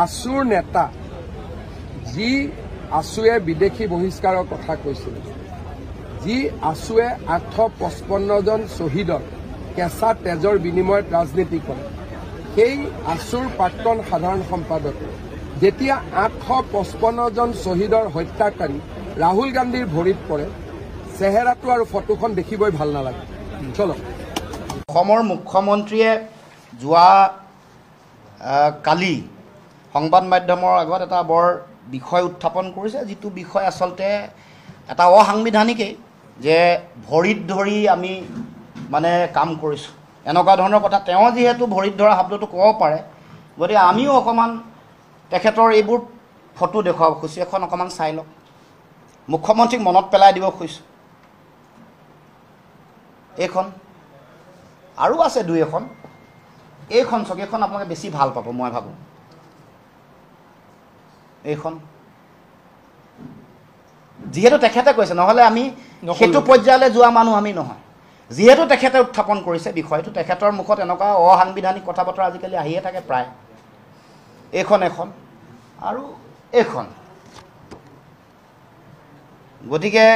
আছুৰ নেতা, যি আছুৱে বিদেশী বহিষ্কাৰৰ কথা কৈছিল, যি আছুৱে 855জন শ্বহীদৰ কেঁচা তেজৰ বিনিময়ত ৰাজনীতি কৰে, সেই আছুৰ প্ৰাক্তন সাধাৰণ সম্পাদকে যেতিয়া 855জন শ্বহীদৰ হত্যাকাৰী ৰাহুল গান্ধীৰ ভৰিত পৰে, চেহেৰাটো আৰু ফটোখন দেখিবই ভাল নালাগে। চলো, অসমৰ মুখ্যমন্ত্ৰীয়ে যোৱা কালি সংবাদ মাধ্যমৰ আগত এটা বৰ বিষয় উত্থাপন কৰিছে, যিটো বিষয় আচলতে এটা অসাংবিধানিকেই, যে ভৰিত ধৰি আমি মানে কাম কৰিছোঁ, এনেকুৱা ধৰণৰ কথা। তেওঁ যিহেতু ভৰিত ধৰা শব্দটো ক'ব পাৰে, গতিকে আমিও অকণমান তেখেতৰ এইবোৰ ফটো দেখুৱাব খুজিছোঁ। এখন অকণমান চাই লওক, মুখ্যমন্ত্ৰীক মনত পেলাই দিব খুজিছোঁ। এইখন আৰু আছে দুই এখন, এইখন চাওক, এইখন আপোনালোকে বেছি ভাল পাব মই ভাবোঁ। এইখন যিহেতু তেখেতে কৈছে, নহ'লে আমি সেইটো পৰ্যায়লৈ যোৱা মানুহ আমি নহয়। যিহেতু তেখেতে উত্থাপন কৰিছে বিষয়টো, তেখেতৰ মুখত এনেকুৱা অসাংবিধানিক কথা বতৰা আজিকালি আহিয়ে থাকে প্ৰায়। এইখন এখন আৰু এইখন। গতিকে